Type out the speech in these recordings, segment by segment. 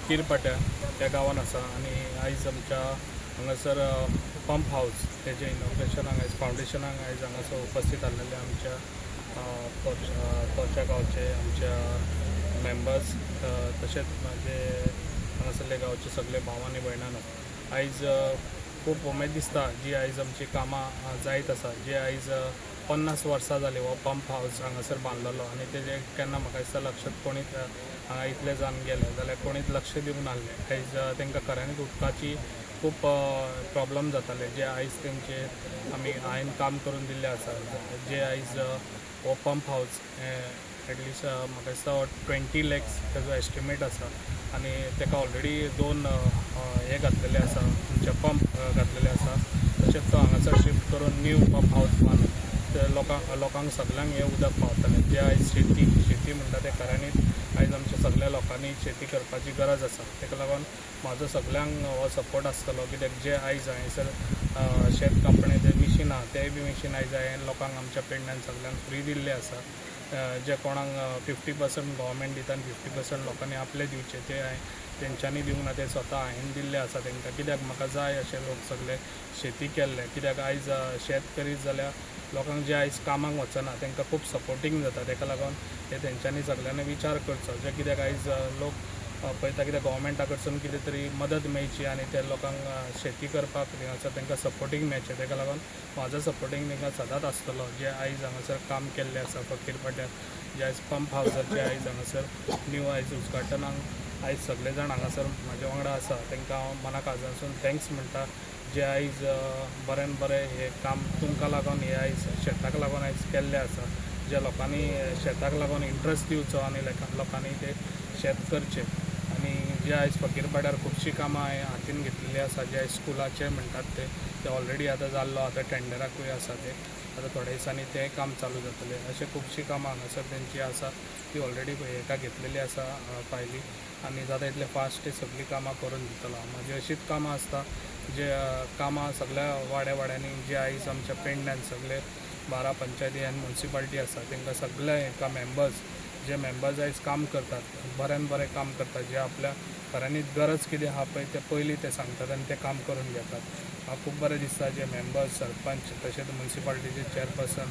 फकीरपाट्या त्या गांवान आसा आनी आयज आमच्या हांगासर पंप हावस तेजें इनॉग्रेशनाक आयज फावंडेशनाक आयज हांगासर उपस्थीत आसलेले आमच्या तोरच्या गांवचे आमच्या मेंबर्स, तशेंच म्हाजे हांगासरले गांवचे सगळे भाव आनी भयणांनो, आयज खूब उमेद दिसता जी आयज आमची कामां जायत आसा. जे आयज 50 वर्सां जालीं हो पंप हावस हांगासर बांदलेलो आनी तेजें केन्ना म्हाका दिसता लक्षात कोणीच हांगा इतले जावन गेले जाल्यार कोणीच लक्ष दिवंक नासलें. आयज तांकां खऱ्यांनीच उदकाची खूब प्रॉब्लम जाताले, जे आयज तेंचे आमी हांवें काम करून दिल्लें आसा. जे आयज हो पंप हावस एटलिस्ट म्हाका दिसता 20 लॅक्स तेजो एस्टिमेट आसा आनी ताका ऑलरेडी 2 हे घातलेले आसा, आमचे पंप घातलेले आसा. तशेंच तो हांगासर शिफ्ट करून न्यू पंप हावस बांदून ते लोकांक सगल्यांक हें उदक पावतलें. जे आयज शेती शेती म्हणटा ते खऱ्यांनीच आयज आमच्या सगल्या लोकांनी शेती करपाची गरज आसा. ताका लागून म्हाजो सगल्यांक हो सपोर्ट आसतलो, कित्याक जे आयज हांगासर शेत कापणें जें मिशीन आहा तेंय बी मिशीन आयज हांवें लोकांक आमच्या पेडण्यान सगल्यांक फ्री दिल्लें आसा. जे कोणाक 50% गव्हर्मेंट दिता आनी 50% लोकांनी आपले दिवचे, ते हांवें तेंच्यांनी दिवंक ना, ते स्वता हांवें दिल्ले आसा तांकां, कित्याक म्हाका जाय अशे लोक सगळे शेती केल्ले. कित्याक आयज शेत करीत जाल्यार लोकांक जे आयज कामाक वचना तांकां खूब सपोर्टींग जाता. ताका लागून हे तेंच्यांनी सगल्यांनी विचार करचो, जे कित्याक आयज लोक पळयता कित्याक गव्हर्मेंटा कडसून कितें तरी मदत मेळची आनी ते लोकांक शेती करपाक हांगासर तांकां सपोर्टींग मेळचें. ताका लागून म्हाजो सपोर्टींग तांकां सदांच आसतलो. जे आयज हांगासर काम केल्लें आसा फकीरपाट्यार, जे आयज पंप हावसाचे आयज हांगासर न्यू आयज उद्घाटनाक आयज सगळे जाण हांगासर म्हाज्या वांगडा आसा, तांकां हांव मना काळजांतसून thanks म्हणटा. जे आयज बऱ्यान बरें हें काम तुमकां लागून हें आयज शेताक लागून आयज केल्लें आसा, ज्या लोकांनी शेताक लागून इंट्रस्ट दिवचो आनी लोकांनी ते शेत करचें. आनी जे आयज फकीरपाड्यार खुबशीं कामां हांवें हातीन घेतलेलीं आसा, जे आयज स्कुलाचे म्हणटात ते ते ऑलरेडी आतां जाल्लो, आतां टेंडराकूय आसा ते, आतां थोड्या दिसांनी तें काम चालू जातलें. अशें खुबशीं कामां हांगासर तेंची आसा ती ऑलरेडी हेका घेतलेली आसा फायली, आनी जाता इतले फास्ट ती सगळीं कामां करून दितलो. म्हाजी अशीच कामां आसता, जे कामां सगळ्या वाड्या वाड्यांनी जे आयज आमच्या पेडण्यान सगळे 12 पंचायती आनी मुन्सिपाल्टी आसा तांकां सगळ्या हेका मेंबर्स जे मेंबर्स आयज काम करतात, बऱ्यान बरें काम करतात, जे आपल्या खऱ्यांनीच गरज कितें आहा पळय ते पयलीं ते सांगतात आनी ते काम करून घेतात. म्हाका खूब बरें दिसता जे मेंबर्स, सरपंच, तशेंच मुन्सिपाल्टीचे चेअरपर्सन,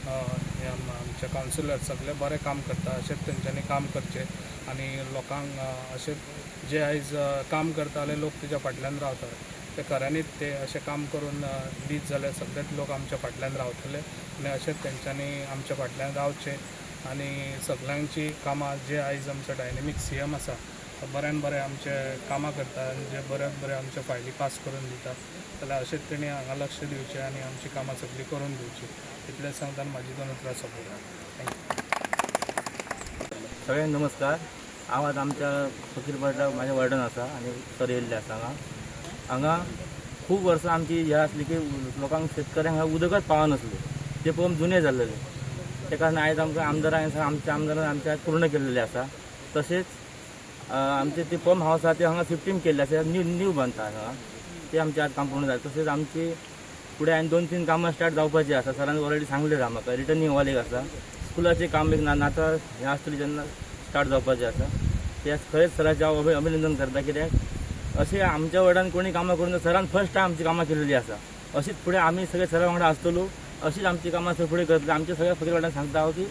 आमचे कावन्सिलर सगळे बरें काम करता. अशेंच तेंच्यांनी काम करचें आनी लोकांक अशें जे आयज काम करताले लोक तेज्या फाटल्यान रावतात, ते खऱ्यांनीच ते अशें काम करून दीत जाल्यार सगळेच लोक आमच्या फाटल्यान रावतले आनी अशेंच तेंच्यांनी आमच्या फाटल्यान रावचें. आनी सगल्यांची कामां जे आयज आमचो डायनेमीक CM आसा तो बऱ्यान बरें आमचे कामां करता आनी जे बऱ्यान बरें आमचे फायली पास करून दिता, जाल्यार अशेंच तेणी हांगा लक्ष दिवचें आनी आमची कामां सगळीं करून दिवचीं. इतलेंच सांगता आनी म्हाजी 2 उतरां सोंपयता. Thank you. सगळ्यांक नमस्कार. हांव आतां आमच्या फकीरपाड्या म्हाज्या वॉर्डान आसा आनी सर येयल्ले आसा हांगा. हांगा खूब वर्सां आमची हें आसली की लोकांक शेतकऱ्यांक उदकच पावनासलें, ते पंप जुने जाल्लेले. ते कारणान आयज आमकां आमदारान आमच्या आमदारान आमचें आयज पूर्ण केल्लेलें आसा. तशेंच आमचे ते पंप हावस आसा ते हांगा शिफ्टींग केल्ले आसा, न्यू बांदता हांगा, ते आमचें आज काम पूर्ण जालें. तशेंच आमची फुडें आनी 2-3 कामां स्टार्ट जावपाची आसा. सरान ऑलरेडी सांगलें म्हाका, रिटर्निंग वॉल एक आसा, स्कुलाचें काम एक नाता हें आसतलें जेन्ना स्टार्ट जावपाचें आसा. ते खरेंच सराचें हांव अभिनंदन करता, कित्याक अशें आमच्या वॉर्डान कोणी कामां करून सरान फर्स्ट टायम आमची कामां केलेली आसा. अशीच फुडें आमी सगळे सरा वांगडा आसतलो, अशीच आमची कामां सर फुडें करतले. आमच्या सगळ्या फकीर वाड्यान सांगता हांव की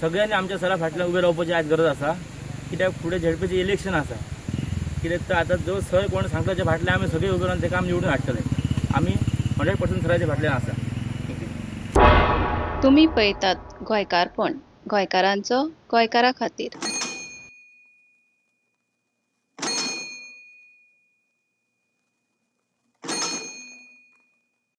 सगळ्यांनी आमच्या सरा फाटल्यान उबें रावपाची आयज गरज आसा, कित्याक फुडें झेडपीचें इलेक्शन आसा. कित्याक तर आतां जो सर कोण सांगता त्या फाटल्यान आमी सगळे उबे रावन तेका आमी निवडून हाडटले. आमी 100% सराच्या फाटल्यान आसा. Thank you. तुमी पळयतात गोंयकारपण, गोंयकारांचो गोंयकारा खातीर.